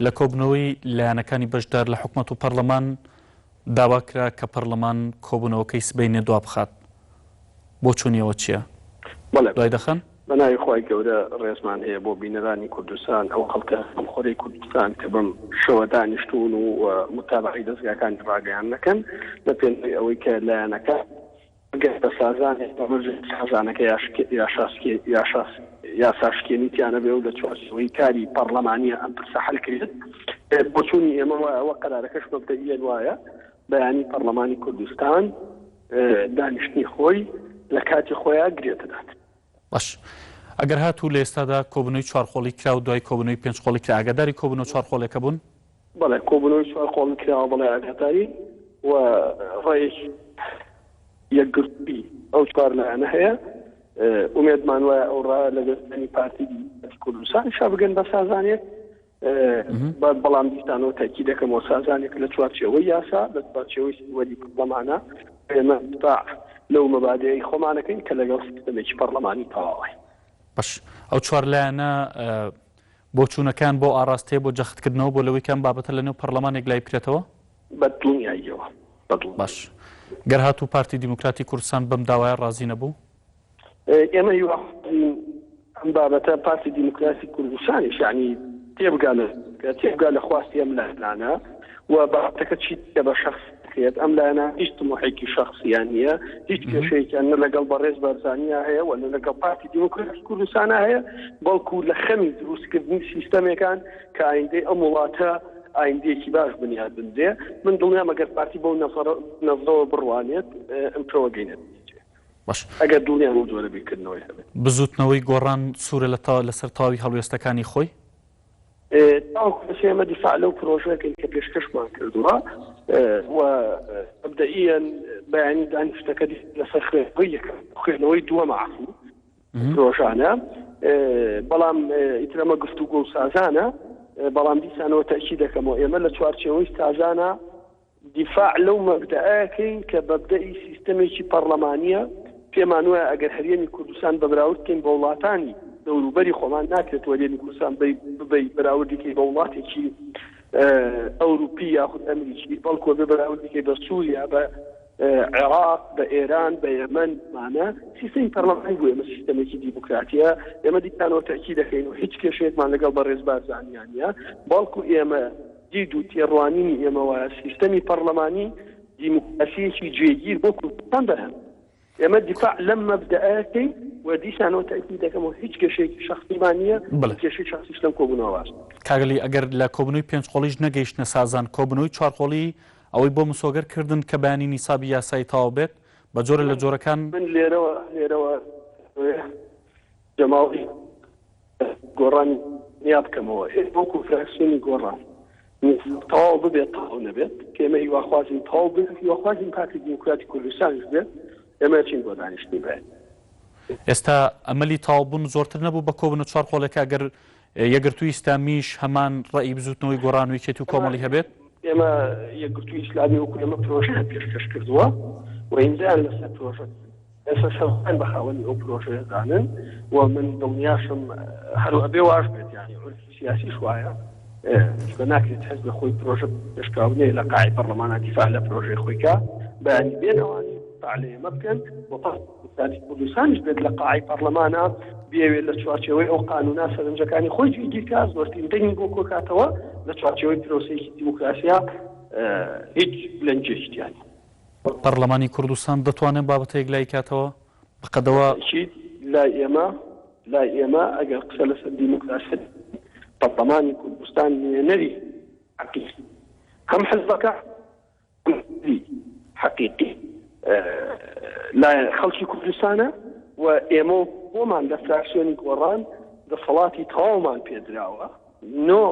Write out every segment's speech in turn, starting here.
لە کۆبوونەوەی لایەنەکانی بەشدار لە حکومەت و پەرلەمان داوا کرا کە پەرلەمان کۆبوونەوەکەی سبەینێ دوابخات. بۆچوونی ئێوە چییە؟ بەڵێ. دوای دەخەن؟ بە ناوی خوای گەورە ڕێزمان هەیە بۆ بینەرانی کوردستان، ئەو خەڵکە خەمخۆرەی کوردستان کە بەم شەوە دانیشتوون و موتابەعەی دەزگاکانی ڕاگەیاندنەکەن لە پێناوی ئەوەی کە لایەنەکان بگەن بە سازانێک بە مەرجێک سازانەکە یاساشکێنی تیا نەبێ و لە چوارچێوەی کاری پەڕلەمانییە ئەم پرسە حەل کرێت. بۆچوونی ئێمە وایە و قەرارەکەش مەبدەئیەن وایە بەیانی پەڕلەمانی کوردستان دانیشتنی خۆی لە کاتی خۆیا گرێ دەدات. باش ئەگەر هاتوو لە ئێستادا کۆبوونەوەی چوارقۆڵی کرا و دوای کۆبوونەوەی پێنجقۆڵی کرا ئاگاداری کۆبوونەوە چوارقۆڵیەکە بوون؟ بەڵێ کۆبوونەوەی چوارقۆڵی کراوە بەڵێ ئاگادارین و ڕێیەکی یەکگرتووی ئەو چوار لایەنە هەیە ئومێدمان وایە ئەو ڕایە لەگەڵ پارتی کوردستانیشا بگەن بە سازانێک بەڵام دیسانەوە تاکی دەکەمەوە سازانێک لە چوارچێوەی یاسا لە چوارچێوەی سەروەری پەرلەمانە ئێمە دیفاع لەو مەبادەی خۆمانەکەین کە لەگەڵ سیستەمێکی پەرلەمانی تەواوین. باش ئەو چوار لایەنە بۆچوونەکان بۆ ئاڕاستەیە بۆ جەختکردنەوە بۆ لەوەی کە ئەم بابەتە لەنێو پەرلەمان یەکلایی بکرێتەوە؟ بە دڵنیاییەوە بە دڵنیاییەوە. باش گەر هاتوو پارتی دیموکراتی کوردستان بەم داوایە ڕازی نەبوو؟ ئێمە هیواخوازین ئەم بابەتە پارتی دیموکراسی کوردستانیش یانی تێبگا لە تێبگا لە خواستی ئەم لایەنانە و بابەتەکە چی دیکە بە شەخس نەکرێت ئەم لایەنە هیچ تموحێکی شەخسیان نییە هیچ کێشەیەکیان نە لەگەڵ بەڕێز بارزانیا هەیە و نە لەگەڵ پارتی دیموکراتی کوردستانە هەیە بەڵکو لە خەمی دروستکردنی سیستەمێکان کە ئایندەی ئەم وڵاتە ئایندەیەکی باش بنیات بنرێ من دڵنیام ئەگەر پارتی بەو نەزڕەوە بڕوانێت ئەم پێوەگەینێت باش. ئەگەر دڵنیان ئەو جۆرە بیرکردنەوەی هەبێت. بزوتنەوەی گۆڕان سورە لە لەسەر تەواوی هەڵوێستەکانی خۆی؟ تاوەکو ئێستا ئێمە دیفاع لەو پرۆژەیە کەین کە پێشکەشمان کردووە و مەبدەئیەن بەیانی دانیشتنەکە لەسەر خوێندنەوەی یەکەم خوێندنەوەی دووەمە عەفو پرۆژانە بەڵام ئیتر ئەمە گفتوگۆ و سازانە بەڵام دیسانەوە تەئکید دەکەمەوە ئێمە لە چوارچێوەی سازانە دیفاع لەو مەبدەئە کەین کە مەبدەئی سیستەمێکی پەڕلەمانییە، پێمان وایە ئەگەر هەرێمی کوردستان بە بەراورد کەین بە وڵاتانی دەوروبەری خۆمان ناکرێت تۆ هەرێمی کوردستان بەی ببەی بەراوردی کەی بە وڵاتێکی ئەوروپی یاخود ئەمریکی بەڵکو ئەبێ بەراوردی کەی بە سووریا بە عێراق بە ئێران بە یەمەن مانە سیستەمی پەرلەمانی بۆ ئێمە سیستەمێکی دیموکراتیە ئێمە دیسانەوە تەئکید دەکەین و هیچ کێشەیەکمان لەگەڵ بەڕێز بارزانیان نییە بەڵکو ئێمە دید و تێڕوانینی ئێمە وایە سیستەمی پەڕلەمانی دیموکراسییەکی جێگیر بۆ کوردستان بەرهەم ئێمە دیفاع لەم مەبدەئە کەین و دیسانەوە تەئکید دەکەمەوە هیچ کێشەیەکی شەخسیمان نییە بەڵێ. کێشەی شەخسیش لەم کۆبوونەوە باس ناکەین. کاک عەلی ئەگەر لە کۆبوونەوەی پێنجقۆڵیش نەگەیشتنە سازان، کۆبوونەوەی چوارقۆڵی ئەوەی بۆ مسۆگەر کردن کە بەیانی نیسابی یاسایی تەواو بێت، بە جۆرە لە جۆرەکان، من لێرەوە لێرەوە جەماوەری گۆڕان نیا بکەمەوە ئێ وەکو فراکسیۆنی گۆڕان تەواو ببێت تەواو نەبێت کە ئێمە هیواخوازین تەواو بێت هیواخوازین پارتی دیموکراتی کوردستانیش بێت ئێمە چین بۆ دانیشتنی بێت. ئێستا ئەمەلی تەواوبوون زۆرتر نەبوو بە کۆبوونە چوار قۆڵێکە ئەگەر یەکگرتووی ئیسلامیش هەمان ڕەئی بزووتنەوەی گۆڕان و یەکێتی و کۆمەڵی هەبێت؟ ئێمە یەکگرتووی ئیسلامی وەکو ئێمە پرۆژەیان پێشکەش کردووە و ئیمزایان لەسەر پرۆژە ئێستا خۆیان بە خاوەنی ئەو پرۆژەیە زانن و من دڵنیاشم هەر ئەبێ واش بێت یانی عورفی سیاسیش وایە چونکە ناکرێت حزب خۆی پرۆژە پێشکاو نیە لە قاعی پەرلەمانە دیفاع لە پرۆژەی خۆی کا بەیانی بێن ئەوانی دیفاع لە ئێمە بکەن و پارتی کوردستانیش بێت لە قاعی پەرلەمانە بیەوێت لە چوارچێوەی ئەو قانونا سەرنجەکانی خۆی جێگیر کا زۆرترین دەنگی بۆ کۆکاتەوە لە چوارچێوەی پرۆسەیەکی دیموکراسیا هیچ لەنجێکی تیا نیە. پەڕلەمانی کوردستان دەتوانێت بابەتە یەکلایی کاتەوە بەقەدەوە؟ تەئکید لای ئێمە لای ئێمە ئەگەر قسە لەسەر دیموکراسیەت بکەین پەڕلەمانی کوردستان نوێنەری حەقیقی هەم حزبەکە هەم حزبی حەقیقی لای خەڵکی کوردستانە و ئێمە خۆمان لە فراکسیۆنی گۆڕان دەسەڵاتی تەواومان پێدراوە نۆ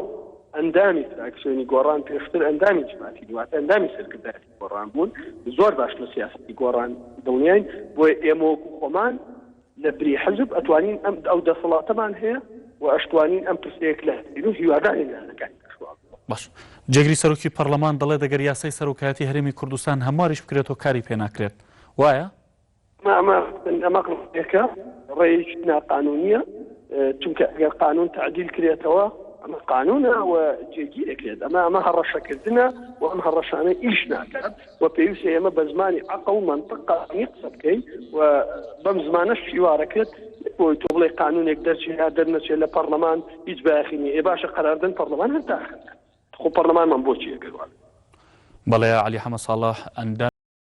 ئەندامی فراکسیۆنی گۆڕان پێشتر ئەندامی جڤاتی واتە ئەندامی سەرکردایەتی گۆڕان بوون، زۆر باش لە سیاسەتی گۆڕان دڵنیاین، بۆیە ئێمە وەکو خۆمان لە بری حزب ئەتوانین ئەم ئەو دەسەڵاتەمان هەیە و ئەشتوانین ئەم پرسە یەکلا بکەین و هیوادارین لایەنەکانی تریش وا بکەن. باش. جێگری سەرۆکی پەڕلەمان دەڵێت ئەگەر یاسای سەرۆکایەتی هەرێمی کوردستان هەمواریش بکرێتەوە کاری پێناکرێت. وایە؟ ئەمە ئەمە ڕێیەکە ڕێیەکی ناقانونیە چونکە ئەگەر قانون تعدیل کرێتەوە. ئەمە قانونە و جێگیر ئەکرێت، ئەمە ئەمە هەڕەشەکردنە و ئەم هەڕەشانە ئیش ناکات و پێویستە ئێمە بە زمانی عەقڵ و مەنتق قانونی قسە بکەین و بەم زمانەش حیوارەکرێت نەک بۆی تۆ بڵێی قانونێک دەرچێ یا دەرنەچێ لە پەڕلەمان هیچ بایەخی نییە، ئێ باشە قەراردەن پەڕلەمان هەر داخل خۆ پەڕلەمانمان بۆ چییە گەر وابێت؟ بەڵێ عەلی حەمە ساڵح ئەندامی.